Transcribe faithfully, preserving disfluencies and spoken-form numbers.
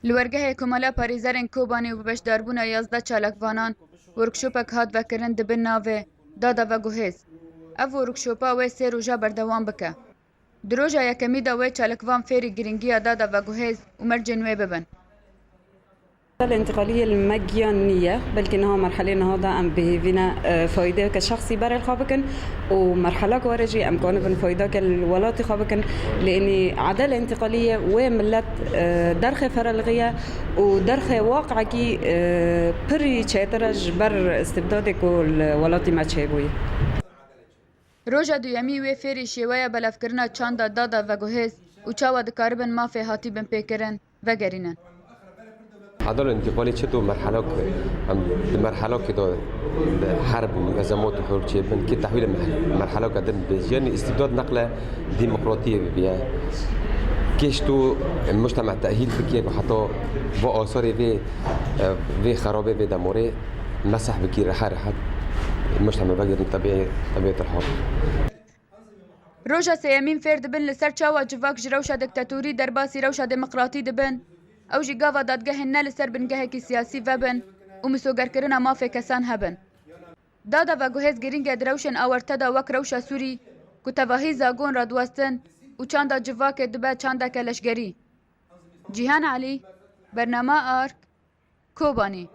Li wergehê Komela Parêzerên Kobanê û bi beşdarbûna yazdeh çalakvanan workshopek hat vekirin dibe navê Dada Veguhêz. Ev workshopa wê sê roja berdewam bike. Di roja yekemî de wê çalakvan fêrî girîngiya dada veguhêz û mercên wê bibin. Întiqaliyê li me giyan nîye, belkî niha merhelê niha de em bihêvî ne, e, faydeyeke şexsî berê li xwe bikin û merhela ku were jî em kanibin faydake li welatê xwe bikin. Lê înî edel întiqaliyê wê milet, e, derxê ferelixî ye û derxê waqekî, e, pirî çêtir e ji ber îstibdadê ku li welatî me çêbûyî. Roja duyemî wê fêrî şêweya belevkirina çanda dada veguhêz û çawa dikaribin mafê hatî binpêkirin vegerînin. Edel întiqalî çi tu merhelak, em di merhelakê de herb û ezemat û hewr çêbin, kê tehwîlê mer-, merhelaka din bê. Yanî îstibdad neqle demokratiyê bibiye. Kêş tu mujtema tehîl bikê ku heta va asarê vê, vê xerabê, vê demorê meseh bikî rehe rehet mujtema vegerîn tebî-, tebîetil hal. Roja sêyemîn fêr dibin li ser çawa civak ji rewşa diktatorî derbasî rewşa demokratî dibin, ew jî gava dadgehên ne li ser bingehekî siyasî vebin û misogerkirina mafê kesan hebin. Dada veguhêz girîng e di rewşên awarte de wek rewşa Sûrî ku tevahî zagon radiwestin û çanda civakê dibe çandeke leşgerî. Cîhan Elî, Bernama Ark, Kobanî.